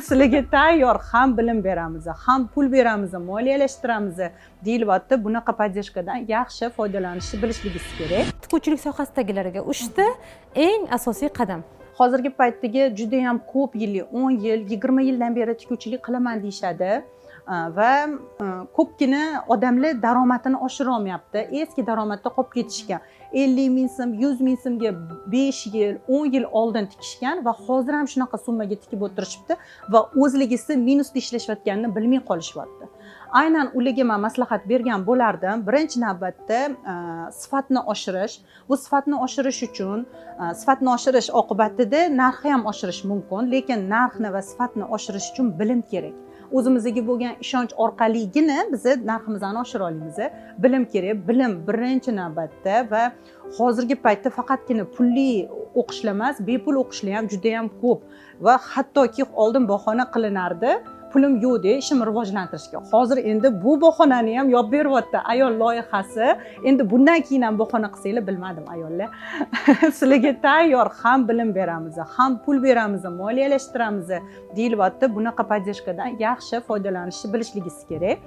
Sizlarga tayyor, ham bilim beramiz, ham pul beramiz, moliyalashtiramiz deyilyapti. Bunaqa поддержка dan yaxshi foydalanishni bilishligingiz kerak. Tikuvchilik sohasidagilarga uchta eng asosiy qadam. Hozirgi paytdagi judayam ko'p yillik, 10 yil, 20 yildan beri tikuvchilik qilaman deyishadi va ko'pgina odamlar daromadini oshirolmayapti, eski daromadda qolib ketishgan. 50 000 so'm, 100 000 so'mga 5 yil, 10 yil oldin tikishgan va hozir ham shunaqa summaga tikib o'tirishibdi va o'zligisi minusda ishlashayotganini bilmay qolishyapti. Aynan ularga man maslahat bergan bo'lardim: birinchi navbatda sifatni oshirish. Bu sifatni oshirish uchun, sifatni oshirish oqibatida narxi ham oshirish mumkin, lekin narxni va sifatni oshirish uchun bilim kerak. O'zimizga bo'lgan ishonch orqaligina biz narximizni oshira olamiz. Bilim kerak, bilim birinchi navbatda. Va hozirgi paytda faqatgina pulli o'qishlar emas, bepul o'qishlar ham juda yam ko'p. Va hattoki oldin bahona qilinardi, pulim yo'q de ishimni rivojlantirishga. Hozir endi bu bahonani ham yopib beryapti ayol loyihasi. Endi bundan keyin ham bahona qilsanglar, bilmadim, ayollar. Sizlarga tayyor, ham bilim beramiz, ham pul beramiz, moliyalashtiramiz deyilyapti. Bunaqa поддержка dan yaxshi foydalanishni bilishligingiz kerak.